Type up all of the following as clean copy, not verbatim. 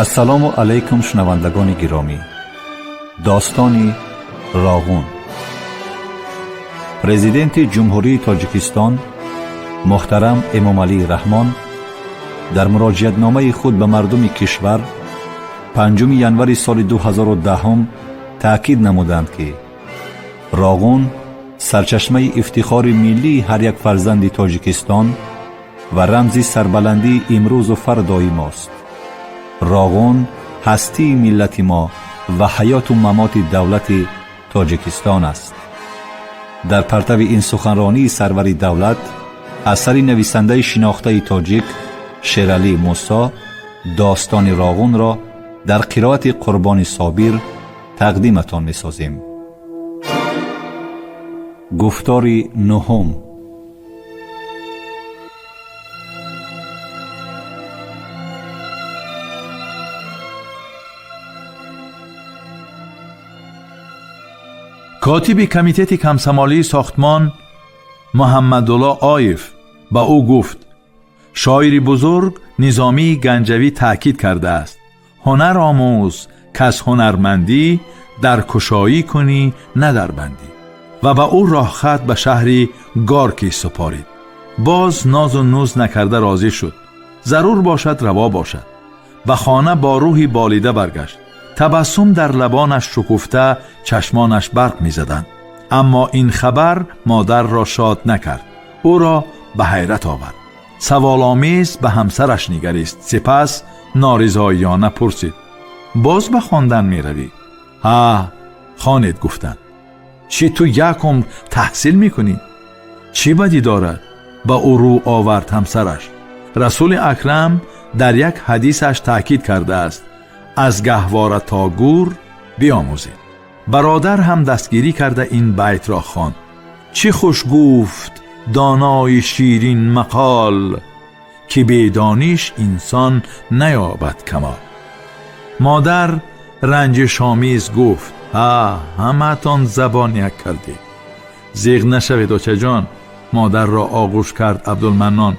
Ассалому алайкум, шунавандагони гиромӣ. Достони Роғун. Президенти Ҷумҳурии Тоҷикистон муҳтарам Эмомалӣ Раҳмон дар муроҷиатномаи худ ба мардуми кишвар 5 январи соли 2010 таъкид намуданд, ки Роғун сарчашмаи ифтихори миллии ҳар як фарзанди Тоҷикистон ва рамзи сарбаландии имрӯзу фардои мост. Роғун ҳастии миллати мо ва ҳаёту мамоти давлати Тоҷикистон аст. Дар партави ин суханронии сарвари давлат, асари нависандаи шинохтаи тоҷик Шералӣ Мусо «Достони Роғунро» дар қироати Қурбони Собир тақдиматон месозем. Гуфтори нуҳум. Котиби комитети комсомолии сохтмон Муҳаммадулло Оев ба ӯ гуфт: «Шоири бузург Низомии Ганҷавӣ таъкид кардааст: ҳунар омӯз, каз ҳунармандӣ дар кушоӣ кунӣ, на дар бандӣ», ва ба ӯ роҳхат ба шаҳри Горкӣ супорид. Боз нозу нуз накарда розӣ шуд. Зарур бошад, раво бошад. Ба хона бо рӯҳи болида баргашт. Табассум дар лабонаш шукуфта, чашмонаш барқ мезаданд. Аммо ин хабар модарро шод накард, ӯро ба ҳайрат овард. Саволомез ба ҳамсараш нигарист, сипас норизоиёна пурсид: «Боз ба хондан меравӣ?» «Ҳа, хонед», гуфтанд. «Чӣ, ту як умр таҳсил мекунӣ?» «Чӣ бадӣ дорад?» ба ӯ рӯ овард ҳамсараш. «Расули Акрам дар як ҳадисаш таъкид кардааст: аз гаҳвора то гӯр биомӯзед». Бародар ҳам дастгирӣ карда, ин байтро хонд: «Чӣ хуш гуфт донои ширин мақол, ки бедониш инсон наёбад камол». Модар ранҷишомез гуфт: «Ҳа, ҳамаатон забон як кардед». «Зиғ нашавед, очаҷон», модарро оғӯш кард Абдулманнон.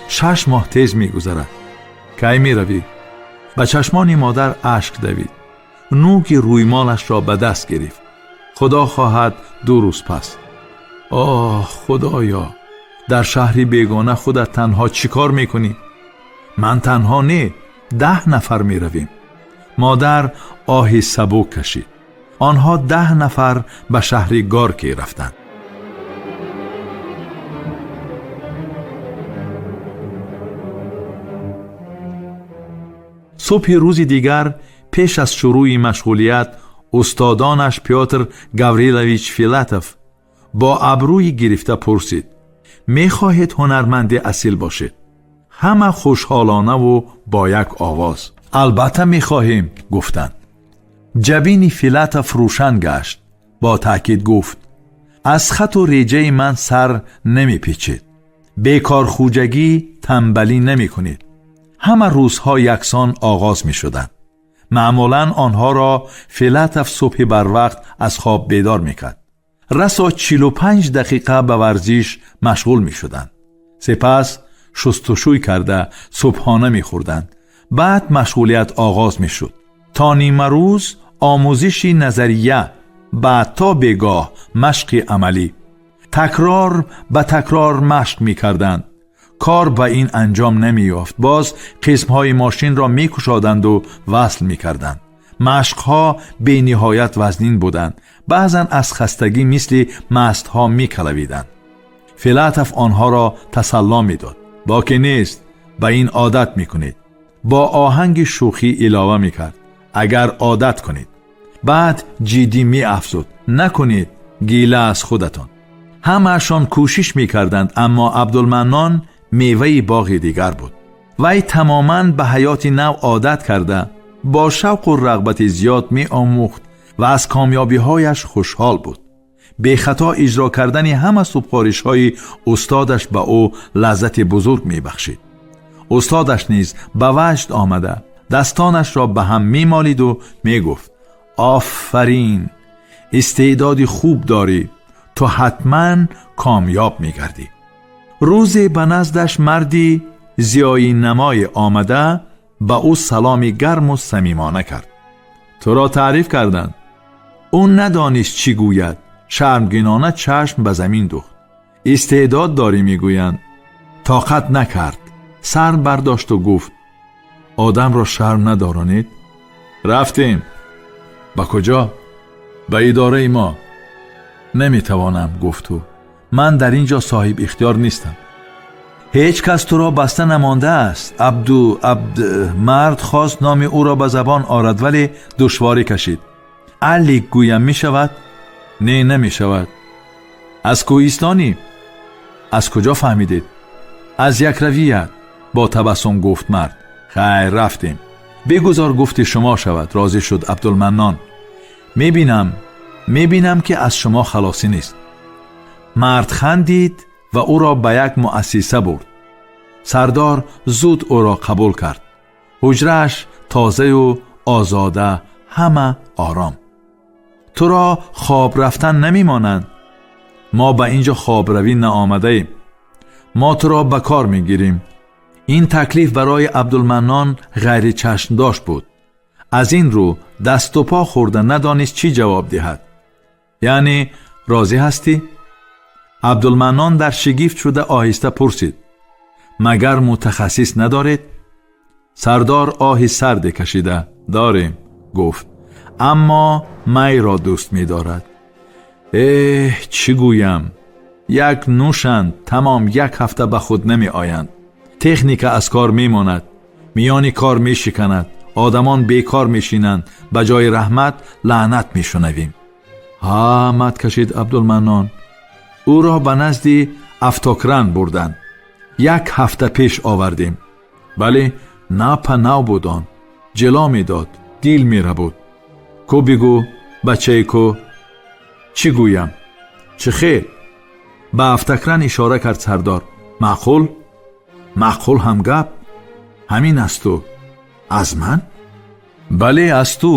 «6 моҳ тез мегузарад. Кай меравӣ?» Ба чашмони модар ашк давид. Нӯки рӯймолашро ба даст гирифт. «Худо хоҳад, 2 рӯз пас». «Оҳ, Худоё, дар шаҳри бегона худат танҳо чӣ кор мекунӣ?» «Ман танҳо не, 10 нафар меравем». Модар оҳи сабук кашид. Онҳо 10 нафар ба шаҳри Горкӣ рафтанд. Субҳи рӯзи дигар, пеш аз шурӯи машғулият, устодонаш Пётр Гаврилович Филатов бо абрӯи гирифта пурсид: «Мехоҳед ҳунарманди асил бошед?» Ҳама хушҳолонаву бо як овоз: «Албатта мехоҳем», гуфтанд. Ҷабини Филатов рӯшан гашт. Бо таъкид гуфт: «Аз хату реҷаи ман сар намепечед, бекорхӯҷагӣ, танбалӣ намекунед». Ҳама рӯзҳо яксон оғоз мешуданд. Маъмулан онҳоро Филатов субҳи барвақт аз хоб бедор мекард. Расо 45 дақиқа ба варзиш машғул мешуданд. Сипас шустушӯй карда, субҳона мехӯрданд. Баъд машғулият оғоз мешуд. То нимарӯз омӯзиши назария, баъд то бегоҳ машқи амалӣ. Такрор ба такрор машқ мекарданд. Кор ба ин анҷом намеёфт. Боз қисмҳои мошинро мекушоданду васл мекарданд. Машқҳо бениҳоят вазнин буданд. Баъзан аз хастагӣ мисли мастҳо мекалавиданд. Филатов онҳоро тасалло медод: «Боке нест, ба ин одат мекунед». Бо оҳанги шӯхӣ илова мекард: «Агар одат кунед». Баъд ҷиддӣ меафзуд: «Накунед, гила аз худатон». Ҳамаашон кӯшиш мекарданд, аммо Абдулманнон меваи боғи дигар буд. Вай тамоман ба ҳаёти нав одат карда, бо шавқу рағбати зиёд меомӯхт ва аз комёбиҳояш хушҳол буд. Бехато иҷро кардани ҳама супоришҳои устодаш ба ӯ лаззати бузург мебахшид. Устодаш низ ба ваҷд омада, дастонашро ба ҳам мемолиду мегуфт: «Офарин, истеъдоди хуб дорӣ, ту ҳатман комёб мегардӣ». Рӯзе ба наздаш марди зиёинамое омада Ба ӯ саломи гарму самимона кард. Туро таъриф карданд. Ӯ надонист, чӣ гӯяд. Шармгинона чашм ба замин духт. Истеъдод дорӣ, мегӯянд. Тоқат накард, сар бардошту гуфт: «Одамро шарм надоронед. Рафтем.» «Ба куҷо?» «Ба идораи мо.» «Наметавонам», гуфт ӯ, «ман дар ин ҷо соҳиб ихтиёр нестам.» «Ҳеҷ кас туро баста намондааст, Абду Абд...» Мард хост номи ӯро ба забон орад, вале душворӣ кашид. «Алик гӯям, мешавад?» «Не, намешавад.» «Аз кӯҳистонӣ?» «Аз куҷо фаҳмидед?» «Аз якравият», бо табассум гуфт мард. «Хайр, рафтем.» «Бигузор гуфти шумо шавад», розӣ шуд Абдулманнон. «Мебинам, мебинам, ки аз шумо халосӣ нест». Мард хандид ва ӯро ба як муассиса бурд. Сардор зуд ӯро қабул кард. Ҳуҷрааш тозаю озода, ҳама ором. «Туро хоб рафтан намемонанд?» «Мо ба ин ҷо хобравӣ наомадаем. Мо туро ба кор мегирем». Ин таклиф барои Абдулманнон ғайричашмдошт буд. Аз ин рӯ дасту по хӯрда надонист, чӣ ҷавоб диҳад. «Яъне розӣ ҳастӣ?» Абдулманнон дар шигифт шуда оҳиста пурсид: «Магар мутахассис надоред?» Сардор оҳи сарде кашида: «Дорем», гуфт, «аммо майро дӯст медорад. Эҳ, чӣ гӯям, як нӯшанд, тамом, як ҳафта ба худ намеоянд. Техника аз кор мемонад, миёни кор мешиканад, одамон бекор мешинанд, ба ҷои раҳмат лаънат мешунавем». «Ҳа», мат кашид Абдулманнон. Ӯро ба назди автокран бурданд. «Як ҳафта пеш овардем, бале, напа нав буд. Он ҷило медод, дил мерабуд. Ку бигӯ, бачаи ку.» «Чӣ гӯям? Чӣ хел?» Ба автокран ишора кард сардор. «Маъқул, маъқул ҳам гап ҳамин асту. Аз ман?» «Бале, аз ту.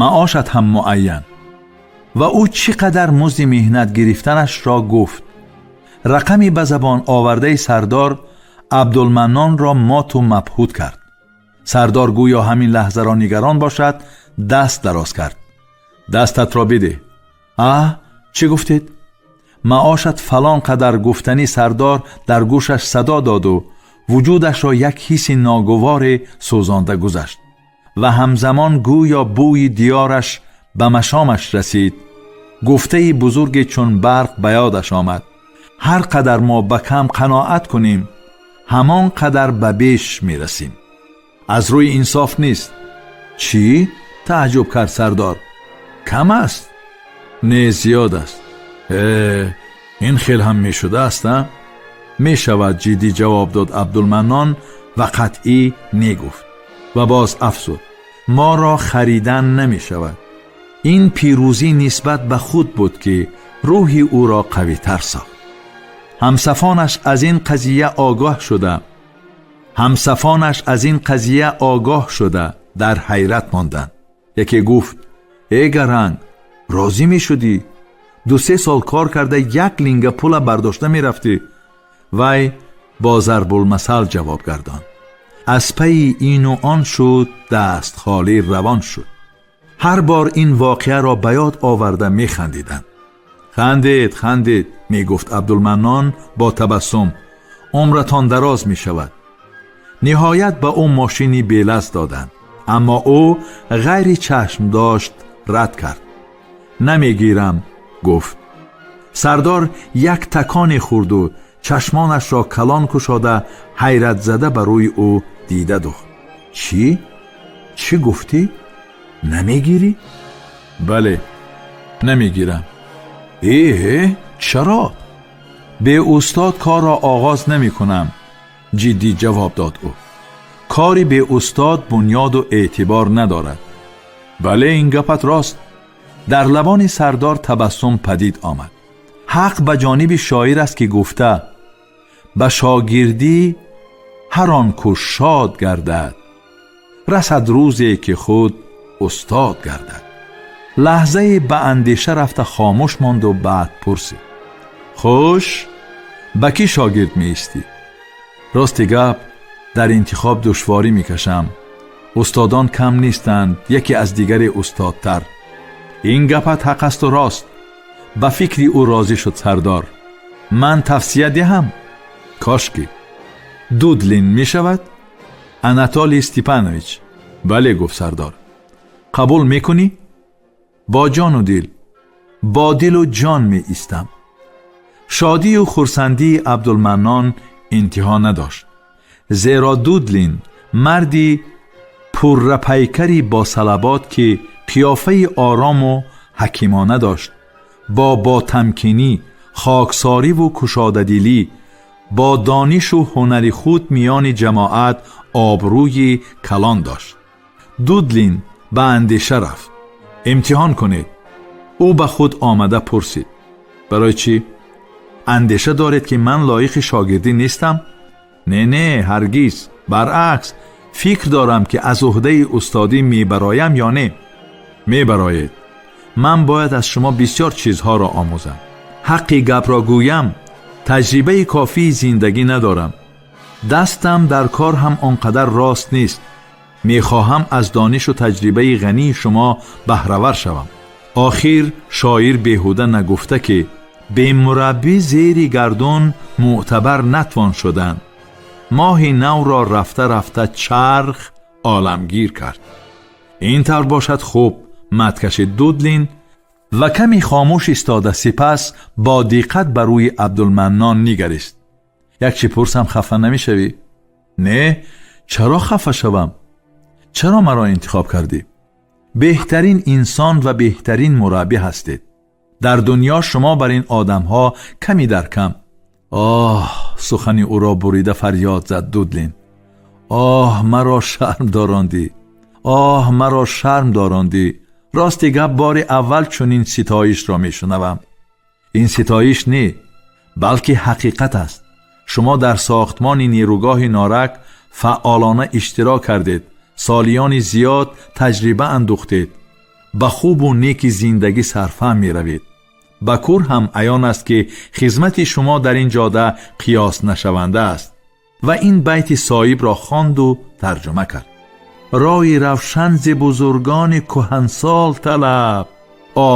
Маошат ҳам муайян». Ва ӯ чӣ қадар музди меҳнат гирифтанашро гуфт. Рақами ба забон овардаи сардор Абдулманнонро моту мабҳут кард. Сардор гӯё ҳамин лаҳзаро нигарон бошад, даст дароз кард: «Дастатро бидеҳ». «А, чӣ гуфтед?» Маошат фалон қадар гуфтани сардор дар гӯшаш садо доду вуҷудашро як ҳисси ногуворе сӯзонда гузашт ва ҳамзамон гӯё бӯи диёраш ба машомаш расид. Гуфтаи бузурге чун барқ ба ёдаш омад: «Ҳар қадар мо ба кам қаноат кунем, ҳамон қадар ба беш мерасем». «Аз рӯи инсоф нест». «Чӣ?» тааҷҷуб кард сардор. «Кам аст?» «Не, зиёд аст». «Э, ин хел ҳам мешудааст, а?» «Мешавад», ҷиддӣ ҷавоб дод Абдулманнон ва қатъӣ не гуфт ва боз афзуд: «Моро харидан намешавад». Ин пирӯзӣ нисбат ба худ буд, ки рӯҳи ӯро қавитар сохт. Ҳамсафонаш аз ин қазия огоҳ шуда дар ҳайрат монданд. Яке гуфт: «Э, гаранг, розӣ мешудӣ, 2-3 сол кор карда, як линга пула бардошта мерафтӣ». Вай бо зарбулмасал ҷавоб гардонд: «Аз пайи ину он шуд, даст холӣ равон шуд». Ҳар бор ин воқеаро ба ёд оварда механдиданд. «Хандед, хандед», мегуфт Абдулманнон бо табассум, «умратон дароз мешавад». Ниҳоят ба ӯ мошини БелАЗ доданд, аммо ӯ ғайри чашм дошт рад кард. «Намегирам», гуфт. Сардор як таконе хӯрду чашмонашро калон кушода, ҳайратзада ба рӯи ӯ дида духт. «Чӣ? Чӣ гуфтӣ? Намегирӣ?» «Бале, намегирам». «Э, чаро?» «Беустод корро оғоз намекунам», ҷиддӣ ҷавоб дод ӯ. «Кори беустод бунёду эътибор надорад». «Бале, ин гапат рост». Дар лабони сардор табассум падид омад. Ҳақ ба ҷониби шоир аст, ки гуфта: «Ба шогирдӣ ҳар он ку шод гардад, расад рӯзе, ки худ устод гардад». Лаҳзае ба андеша рафта хомӯш монду баъд пурсид: «Хуш, ба кӣ шогирд меистӣ?» «Рости гап, Дар интихоб душворӣ мекашам. Устодон кам нестанд, яке аз дигаре устодтар. Ин гапат ҳақ асту рост. Ба фикри ӯ розӣ шуд сардор. Ман тавсия диҳам? Кошки. Дудлин мешавад? Анатолий Степанович. Бале, гуфт сардор. Қабул мекунӣ? Бо ҷону дил, бо дилу ҷон меистам. Шодию хурсандии Абдулманнон интиҳо надошт, зеро Дудлин марди пуррапайкари босалабот, ки қиёфаи орому ҳакимона дошт, бо ботамкинӣ, хоксориву кушодадилӣ, бо донишу ҳунари худ миёни ҷамоат обрӯи калон дошт. Дудлин ба андеша рафт. Имтиҳон кунед. Ӯ ба худ омада пурсид: барои чӣ? Андеша доред, ки ман лоиқи шогирдӣ нестам? Не, не, ҳаргиз. Баръакс, фикр дорам, ки аз уҳдаи устодӣ мебароям ё не. Мебароед. Ман бояд аз шумо бисёр чизҳоро омӯзам. Ҳаққи гапро гӯям, таҷрибаи кофии зиндагӣ надорам. Дастам дар кор ҳам он қадар рост нест. Мехоҳам аз донишу таҷрибаи ғании шумо баҳравар шавам. Охир шоир беҳуда нагуфта, ки бемураббӣ зери гардун мӯътабар натвон шудан. Моҳи навро рафта рафта чарх оламгир кард. Ин тавр бошад, хуб, мат кашид Дудлин ва каме хомӯш истода, сипас бо диққат ба рӯи Абдулманнон нигарист. Як чӣ пурсам, хафа намешавӣ? Не, чаро хафа шавам? Чаро маро интихоб кардӣ? Беҳтарин инсон ва беҳтарин мураббӣ ҳастед. Дар дунё шумо бар ин одамҳо ками дар кам. Оҳ, сухани ӯро бурида фарёд зад Дудлин. Оҳ, маро шарм дорондӣ! Оҳ, маро шарм дорондӣ! Рости гап, бори аввал чунин ситоишро мешунавам. Ин ситоиш не, балки ҳақиқат аст. Шумо дар сохтмони нерӯгоҳи Норак фаъолона иштирок кардед, солиёни зиёд таҷриба андӯхтед, ба хубу неки зиндагӣ сарфаҳм меравед. Ба кур ҳам аён аст, ки хизмати шумо дар ин ҷода қиёс нашаванда аст. Ва ин байти соҳибро хонду тарҷума кард: роҳи равшан зи бузургони кӯҳансол талаб,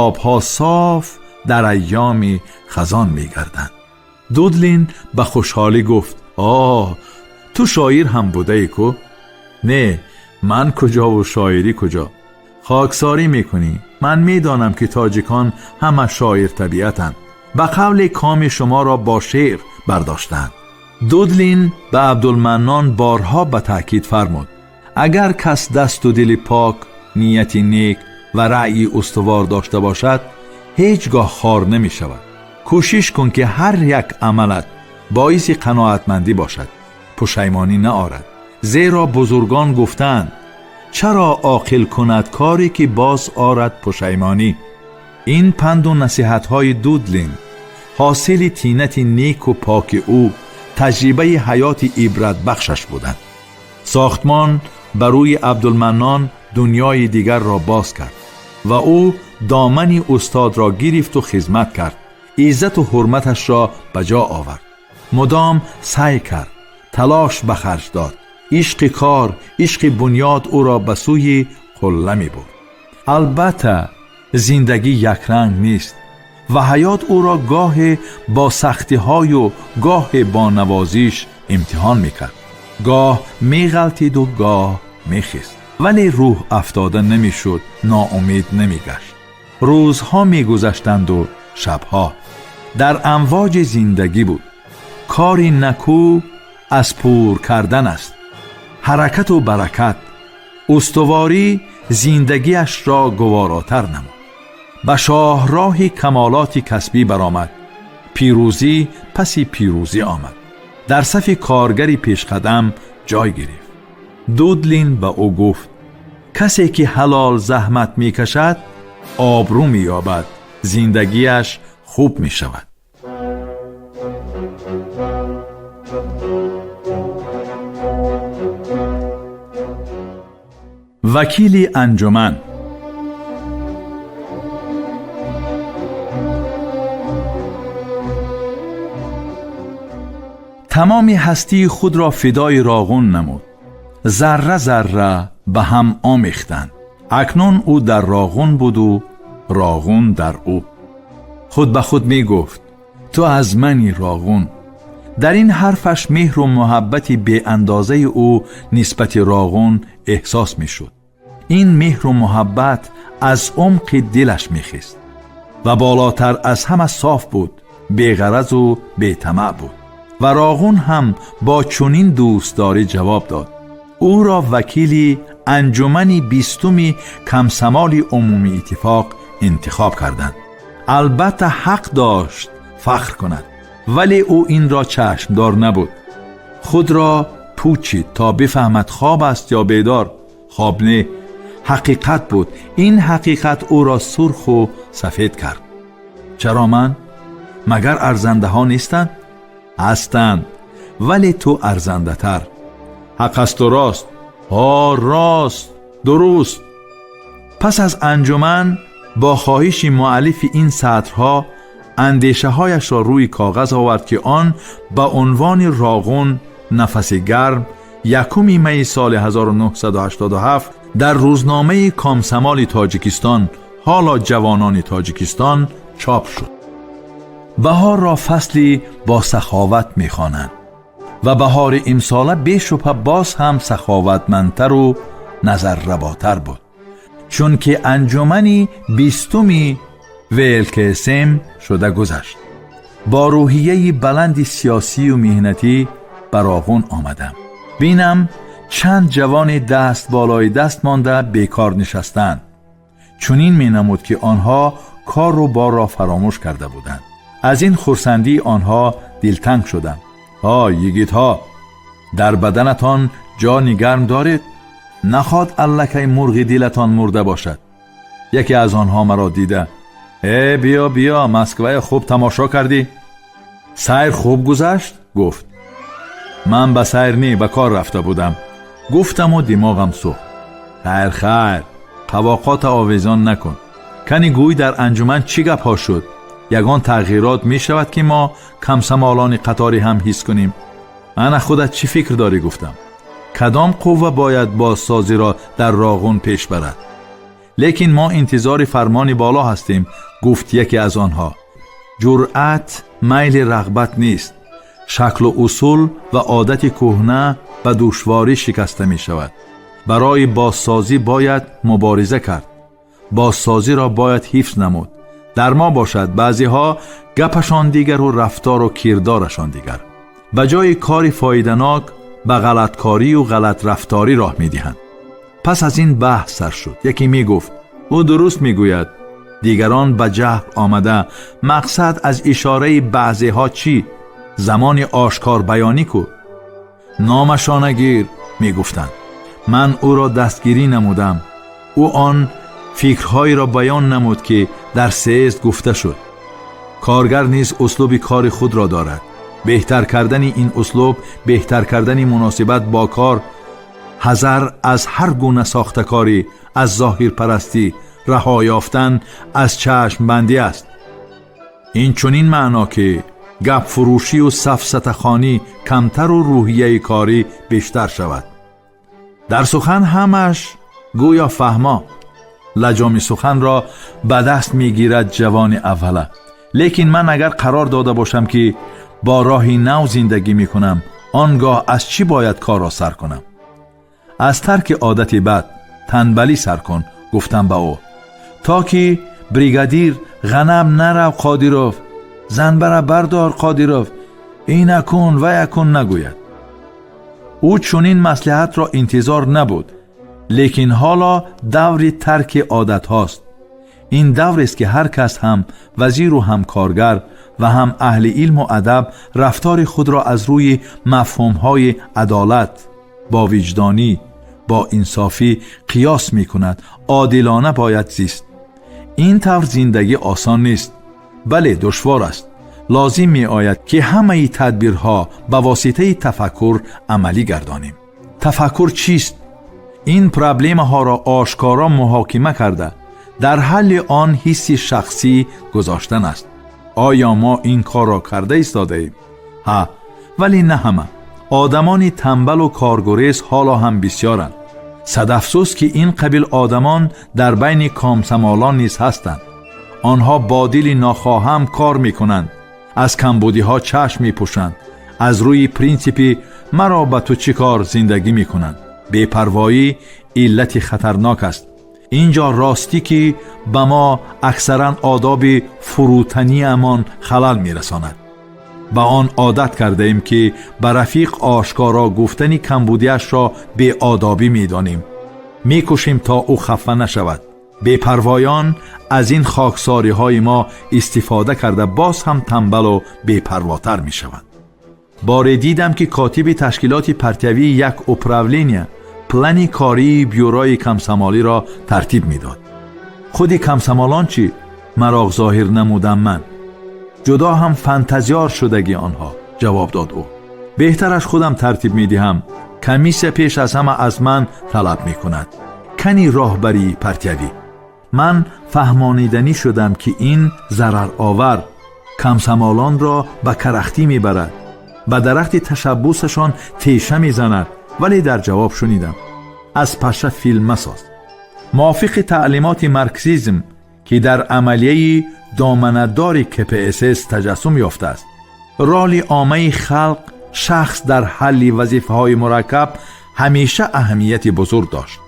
обҳо соф дар айёми хазон мегарданд. Дудлин ба хушҳолӣ гуфт: оҳ, ту шоир ҳам будаӣ ку? Не, ман куҷову шоирӣ куҷо? Хоксорӣ мекунӣ. Ман медонам, ки тоҷикон ҳама шоиртабиатанд. Ба қавле, коми шуморо бо шеър бардоштанд. Дудлин ба Абдулманнон борҳо ба таъкид фармуд: агар кас дасту дили пок, нияти нек ва раъйи устувор дошта бошад, ҳеҷ гоҳ хор намешавад. Кӯшиш кун, ки ҳар як амалат боиси қаноатмандӣ бошад, пушаймонӣ наорад. Зеро бузургон гуфтаанд: чаро оқил кунад коре, ки боз орад пушаймонӣ. Ин панду насиҳатҳои Дудлин ҳосили тинати неку поки ӯ, таҷрибаи ҳаёти ибратбахшаш буданд. Сохтмон ба рӯи Абдулманнон дунёи дигарро боз кард ва ӯ домани устодро гирифту хизмат кард, иззату ҳурматашро ба ҷо овард. Мудом саъй кард, талош ба харҷ дод. Ишқи кор, ишқи бунёд ӯро ба сӯи қулла мебурд. Албатта, зиндагӣ якранг нест ва ҳаёт ӯро гоҳе бо сахтиҳою гоҳе бо навозиш имтиҳон мекард. Гоҳ меғалтиду гоҳ мехист, вале рӯҳ афтода намешуд, ноумед намегашт. Рӯзҳо мегузаштанду шабҳо. Дар амвоҷи зиндагӣ буд. Кори накӯ аз пур кардан аст. Ҳаракату баракат, устуворӣ зиндагиашро гуворотар намуд. Ба шоҳроҳи камолоти касбӣ баромад. Пирӯзӣ паси пирӯзӣ омад. Дар сафи коргари пешқадам ҷой гирифт. Дудлин ба ӯ гуфт: касе ки ҳалол заҳмат мекашад, обрӯ меёбад, зиндагиаш хуб мешавад. Вакили анҷуман. Тамоми ҳастии худро фидои Роғун намуд. Зарра зарра ба ҳам омехтанд. Акнун ӯ дар Роғун буду Роғун дар ӯ. Худ ба худ мегуфт: ту аз мани, Роғун. Дар ин ҳарфаш меҳру муҳаббати беандозаи ӯ нисбати Роғун эҳсос мешуд. Ин меҳру муҳаббат аз умқи дилаш мехест ва болотар аз ҳама соф буд, беғаразу бетамаъ буд. Ва Роғун ҳам бо чунин дӯстдорӣ ҷавоб дод. Ӯро вакили анҷумани 20-уми Комсомоли Умумии Иттифоқ интихоб карданд. Албатта, ҳақ дошт фахр кунад, вале ӯ инро чашмдор набуд. Худро пӯчид, то бифаҳмад хоб аст ё бедор. Хоб не, ҳақиқат буд. Ин ҳақиқат ӯро сурху сафед кард. Чаро ман? Магар арзандаҳо нестанд? Ҳастанд, вале ту арзандатар. Ҳақ асту рост. Ҳо, рост, дуруст. Пас аз анҷуман бо хоҳиши муаллифи ин сатрҳо андешаҳояшро рӯи коғаз овард, ки он ба унвони «Роғун нафаси гарм» 1 майи соли 1987 дар рӯзномаи «Комсомоли Тоҷикистон», ҳоло «Ҷавонони Тоҷикистон», чоп шуд. Баҳорро фасли босаховат мехонанд ва баҳори имсола бешубҳа боз ҳам саховатмандтару назарработар буд, чунки анҷумани 20-уми ВЛКСМ шуда гузашт. Бо рӯҳияи баланди сиёсию меҳнатӣ ба Роғун омадам. Бинам, чанд ҷавони даст болои даст монда бекор нишастанд. Чунин менамуд, ки онҳо кору борро фаромӯш карда буданд. Аз ин хурсандии онҳо дилтанг шудам. Ҳо, йигитҳо, дар баданатон ҷони гарм доред? Наход аллакай мурғи дилатон мурда бошад. Яке аз онҳо маро дида: «Э, биё, биё, Москвая хуб тамошо кардӣ? Сайр хуб гузашт?» — гуфт. «Ман ба сайр не, ба кор рафта будам», — гуфтаму димоғам сӯхт. «Хайр, хайр, қавоқота овезон накун. Кани гӯй, дар анҷуман чӣ гапҳо шуд? Ягон тағйирот мешавад, ки мо комсомолони қаторӣ ҳам ҳис кунем? Ана худат чӣ фикр дорӣ?» — гуфтам. Кадом қувва бояд бозсозиро дар Роғун пеш барад? «Лекин мо интизори фармони боло ҳастем», — гуфт яке аз онҳо. Ҷуръат, майли рағбат нест. Шаклу усул ва одати кӯҳна ба душворӣ шикаста мешавад. Барои бозсозӣ бояд мубориза кард, бозсозиро бояд ҳифз намуд. Дар мо бошад, баъзеҳо гапашон дигару рафтору кирдорашон дигар. Ба ҷои кори фоиданок ба ғалаткорию ғалатрафторӣ роҳ медиҳанд. Пас аз ин баҳс сар шуд. Яке мегуфт: «Ӯ дуруст мегӯяд». Дигарон ба ҷаҳл омада: «Мақсад аз ишораи баъзеҳо чӣ? Замони ошкорбаёнӣ ку, номашона гир», — мегуфтанд. Ман ӯро дастгирӣ намудам. Ӯ он фикрҳоеро баён намуд, ки дар съезд гуфта шуд. Коргар низ услуби кори худро дорад. Беҳтар кардани ин услуб, беҳтар кардани муносибат бо кор, ҳазар аз ҳар гуна сохтакорӣ, аз зоҳирпарастӣ, раҳо ёфтан аз чашмбандӣ аст. Ин чунин маъно, ки гапфурӯшию сафсатахонӣ камтару рӯҳияи корӣ бештар шавад. Дар сухан ҳамаш гӯё фаҳмо лаҷоми суханро ба даст мегирад ҷавони аввала. Лекин ман агар қарор дода бошам, ки бо роҳи нав зиндагӣ мекунам, он гоҳ аз чӣ бояд корро сар кунам? Аз тарки одати бад, танбалӣ сар кун, гуфтам ба ӯ, то ки бригадир «Ғанаб нарав, Қодиров, занбара бардор, Қодиров, инакун ваякун» нагӯяд. Ӯ чунин маслиҳатро интизор набуд. Лекин ҳоло даври тарки одатҳост. Ин даврест, ки ҳар кас, ҳам вазиру ҳам коргар ва ҳам аҳли илму адаб, рафтори худро аз рӯи мафҳумҳои адолат, бовиҷдонӣ, боинсофӣ қиёс мекунад. Одилона бояд зист. Ин тавр зиндагӣ осон нест, бале, душвор аст. Лозим меояд, ки ҳамаи тадбирҳо ба воситаи тафаккур амалӣ гардонем. Тафаккур чист? Ин проблемаҳоро ошкоро муҳокима карда, дар ҳалли он ҳисси шахсӣ гузоштан аст. Оё мо ин корро карда истодаем? Ҳа, Вале на ҳама. Одамони танбалу коргурез ҳоло ҳам бисёранд. Садафсӯс, ки ин қабил одамон дар байни комсомолон низ ҳастанд. Онҳо бо дили нохоҳам кор мекунанд, аз камбудиҳо чашм мепӯшанд, аз рӯи принсипи «маро ба ту чӣ кор» зиндагӣ мекунанд. Бепарвоӣ иллати хатарнок аст. Ин ҷо ростӣ, ки ба мо аксаран одоби фурӯтаниамон халал мерасонад. Ба он одат кардаем, ки ба рафиқ ошкоро гуфтани камбудиашро беодобӣ медонем. Мекӯшем, то ӯ хафа нашавад. Бепарвоён аз ин хоксориҳои мо истифода карда, боз ҳам танбалу бепарвотар мешаванд. Боре дидам, ки котиби ташкилоти партиявии як управления плани кории бюрои комсомолиро тартиб медод. «Худи комсомолон чӣ?» — мароқ зоҳир намудам ман. «Ҷудо ҳам фантазиёр шудагӣ онҳо», — ҷавоб дод ӯ. «Беҳтараш худам тартиб медиҳам. Комиссия пеш аз ҳама аз ман талаб мекунад. Кани роҳбарии партиявӣ?» Ман фаҳмониданӣ шудам, ки ин зараровар, комсомолонро ба карахтӣ мебарад, ба дарахти ташаббусашон теша мезанад, вале дар ҷавоб шунидам: «Аз паша фил масоз. Мувофиқи таълимоти марксизм, ки дар амалияи доманадори КПСС таҷассум ёфтааст, роли оммаи халқ, шахс дар ҳалли вазифаҳои мураккаб ҳамеша аҳамияти бузург дошт.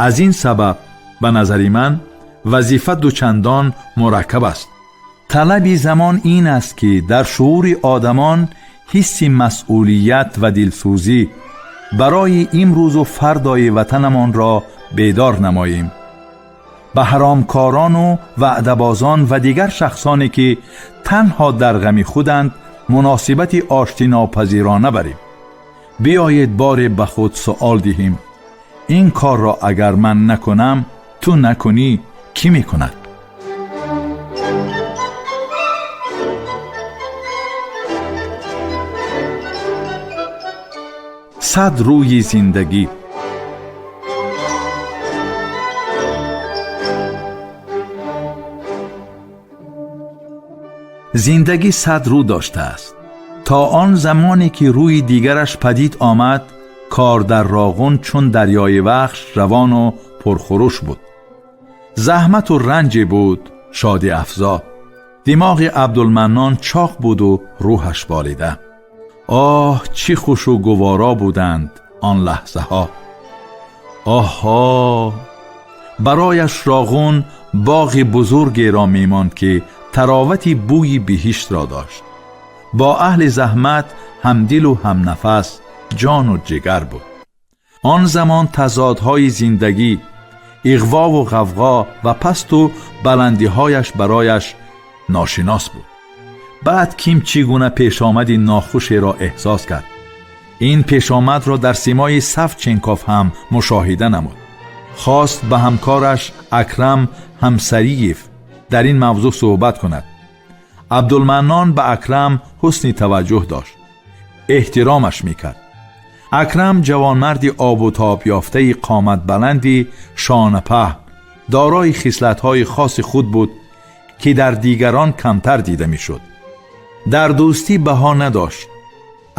Аз ин сабаб, ба назари ман, вазифа дучандон мураккаб аст. Талаби замон ин аст, ки дар шуури одамон ҳисси масъулият ва дилсӯзӣ барои имрӯзу фардои ватанамонро бедор намоем. Ба ҳаромкорону ваъдабозон ва дигар шахсоне, ки танҳо дар ғами худанд, муносибати оштинопазирона барем. Биёед, боре ба худ суол диҳем: ин корро агар ман накунам, ту накунӣ, кӣ мекунад?» Сад рӯи зиндагӣ. Зиндагӣ сад рӯ доштааст. То он замоне ки рӯи дигараш падид омад, кор дар Роғун чун дарёи Вахш равону пурхурӯш буд. Заҳмату ранҷе буд шодӣ афзо. Димоғи Абдулманнон чоқ буду рӯҳаш болида. Оҳ, чӣ хушу гуворо буданд он лаҳзаҳо! Оҳҳо! Барояш Роғун боғи бузургеро мемонд, ки таровати бӯи биҳиштро дошт. Бо аҳли заҳмат ҳамдилу ҳамнафас, ҷону ҷигар буд. Он замон тазодҳои зиндагӣ, иғвову ғавғо ва пасту баландиҳояш барояш ношинос буд. Баъд ким чӣ гуна пешомади нохушеро эҳсос кард. Ин пешомадро дар симои Савченков ҳам мушоҳида намуд. Хост ба ҳамкораш Акрам Ҳамсариев дар ин мавзӯъ суҳбат кунад. Абдулманнон ба Акрам ҳусни таваҷҷӯҳ дошт, эҳтиромаш мекард. Акрам ҷавонмарди обутоб ёфтаи қоматбаланди шонапаҳн, дорои хислатҳои хоси худ буд, ки дар дигарон камтар дида мешуд. Дар дӯстӣ баҳо надошт,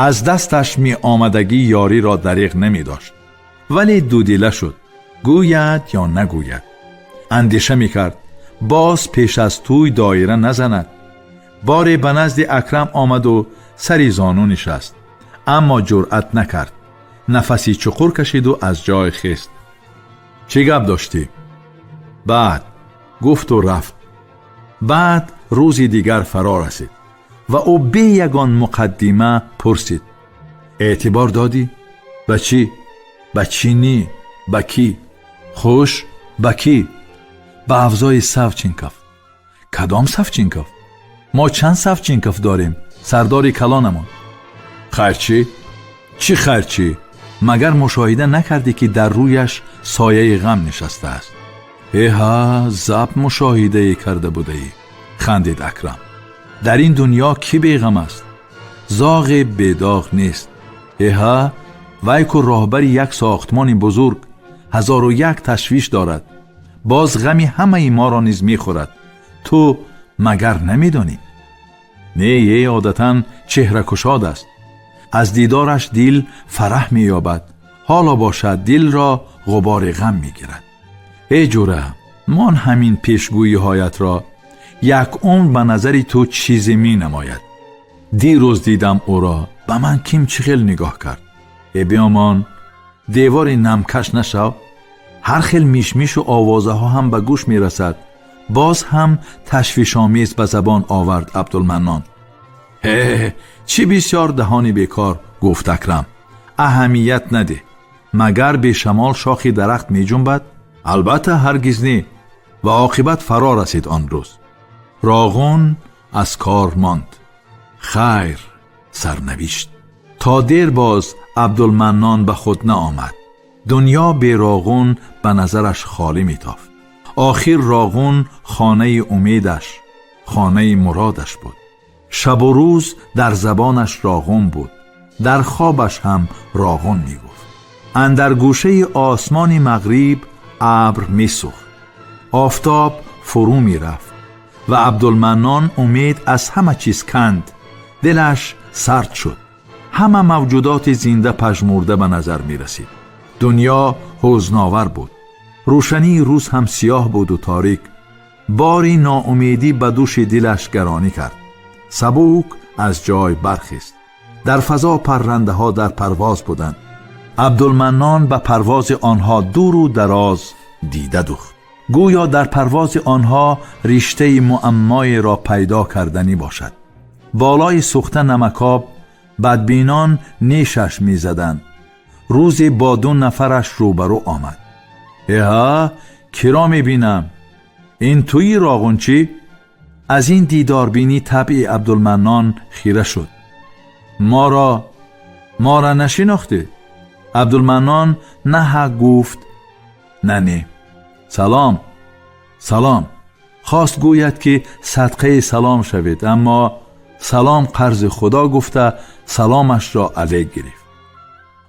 аз дасташ меомадагӣ ёриро дариғ намедошт. Вале дудила шуд: гӯяд ё нагӯяд? Андеша мекард, боз пеш аз тӯй доира назанад. Боре ба назди Акрам омаду сари зону нишаст, аммо ҷуръат накард. Нафаси чуқур кашиду аз ҷой хест. «Чӣ гап доштӣ?» «Баъд», — гуфту рафт. Баъд рӯзи дигар фаро расид ва ӯ бе ягон муқаддима пурсид: «Эътибор додӣ?» «Ба чӣ?» «Ба чӣ?» «Ба кӣ?» «Хуш, ба кӣ?» «Ба авзои Савченков». «Кадом Савченков? Мо чанд Савченков дорем, сардори калонамон?» «Хайрчӣ?» «Чӣ хайрчӣ? Магар мушоҳида накардӣ, ки дар рӯяш сояи ғам нишастааст?» «Эҳа, заб мушоҳидае карда будаӣ», — хандид Акрам. «Дар ин дунё кӣ беғам аст? Зоғе бедоғ нест. Эҳа, вай ку роҳбари як сохтмони бузург, ҳазору як ташвиш дорад, боз ғами ҳамаи моро низ мехӯрад. Ту магар намедонӣ?» «Не, е, одатан чеҳракушод аст». аз дидараш дил фараҳ меёбад, ҳоло бошад дилро ғубори ғам мегирад. Эй ҷура, мон ҳамин пешгӯиҳоятро, як умр ба назари ту чизе менамояд. Дирӯз дидам ӯро, ба ман ким чӣ хел нигоҳ кард. Э биёмон, девори намкаш нашав. Ҳар хел мишмишу овозаҳо ҳам ба гӯш мерасад. Боз ҳам ташвишомез ба забон овард Абдулманнон. Ҳе, чӣ бисёр даҳони бекор, гуфт Акрам. Аҳамият надеҳ. Магар бешамол шохи дарахт меҷунбад? Албатта ҳаргиз не. Ва оқибат фаро расид он рӯз. Роғун аз кор монд. Хайр, сарнавишт. То дер боз Абдулманнон ба худ наомад. Дунё бе Роғун ба назараш холӣ метофт. Охир Роғун хонаи умедаш, хонаи муродаш буд. Шабу рӯз дар забонаш Роғун буд, дар хобаш ҳам Роғун мегуфт. Андар гӯшаи осмони мағриб абр месӯхт, офтоб фурӯ мерафт ва Абдулманнон умед аз ҳама чиз канд. Дилаш сард шуд. Ҳама мавҷудоти зинда пажмурда ба назар мерасид. Дунё ҳузновар буд. Рӯшании рӯз ҳам сиёҳ буду торик. Бори ноумедӣ ба дӯши дилаш гаронӣ кард. Сабук аз ҷой бархест. Дар фазо паррандаҳо дар парвоз буданд. Абдулманнон ба парвози онҳо дуру дароз дида духт. Гӯё дар парвози онҳо риштаи муаммоеро пайдо карданӣ бошад. Болои сӯхта намакоб бадбинон нешаш мезаданд. Рӯзе бо ду нафараш рӯбарӯ омад. Эҳа, киро мебинам? Ин туи, Роғунчӣ? Аз ин дидорбинӣ табъи Абдулманнон хира шуд. Мора нашинохтед? Абдулманнон на ҳа гуфт, на не. Салом, салом. Хост гӯяд, ки садқаи салом шавед, аммо салом қарзи Худо гуфта саломашро алек гирифт.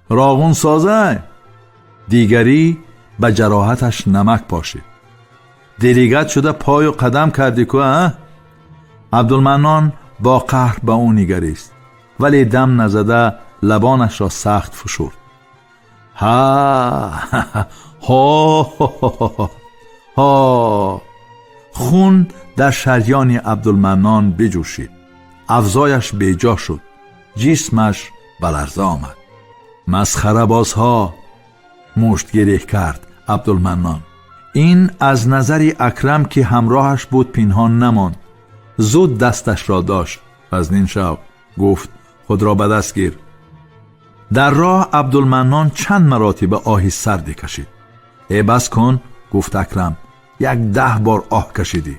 Роғун созай? Дигарӣ ба ҷароҳаташ намак пошид. Делегат шуда пою қадам кардӣ ку, а? Абдулманнон бо қаҳр ба ӯ нигарист, вале дам назада лабонашро сахт фушурд. Ҳа, ҳо, ҳо. Хун дар шарёни Абдулманнон биҷӯшид. Авзояш беҷо шуд. Ҷисмаш ба ларза омад. Масхарабозҳо, мушт гиреҳ кард Абдулманнон. Ин аз назари Акрам, ки ҳамроҳаш буд, пинҳон намонд. Зуд дасташро дошт. Вазнин шав, гуфт, худро ба даст гир. Дар роҳ Абдулманнон чанд маротиба оҳи сарде кашид. Э, бас кун, гуфт Акрам, як 10 бор оҳ кашидӣ.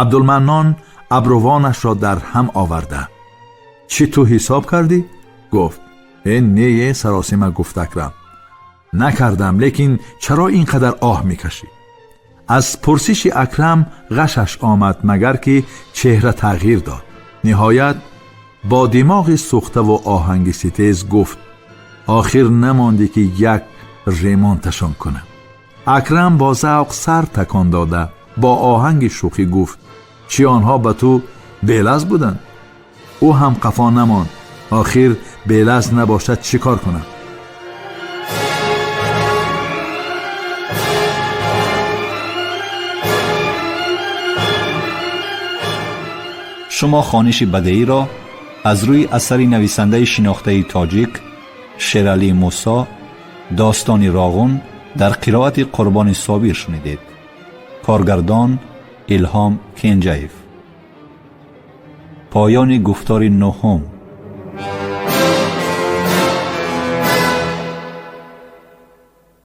Абдулманнон абрувонашро дар ҳам оварда: чӣ, ту ҳисоб кардӣ? Гуфт. Э, не, саросима гуфт Акрам, накардам, лекин чаро ин қадар оҳ мекашӣ? Аз пурсиши Акрам ғашаш омад, магар ки чеҳра тағйир дод. Ниҳоят бо димоғи сӯхтаву оҳанги ситез гуфт: охир намондӣ, ки як ремонташон кунам. Акрам бо завқ сар такон дода бо оҳанги шӯхӣ гуфт: чӣ, онҳо ба ту белаз буданд? Ӯ ҳам қафо намонд. Охир белаз набошад, чӣ кор кунам? Шумо хониши бадеиро аз рӯи асари нависандаи шинохтаи тоҷик Шералӣ Мусо «Достони Роғун» дар қироати Қурбони Собир шунидед. Коргардон Илҳом Кенҷаев. Поёни гуфтори нуҳум.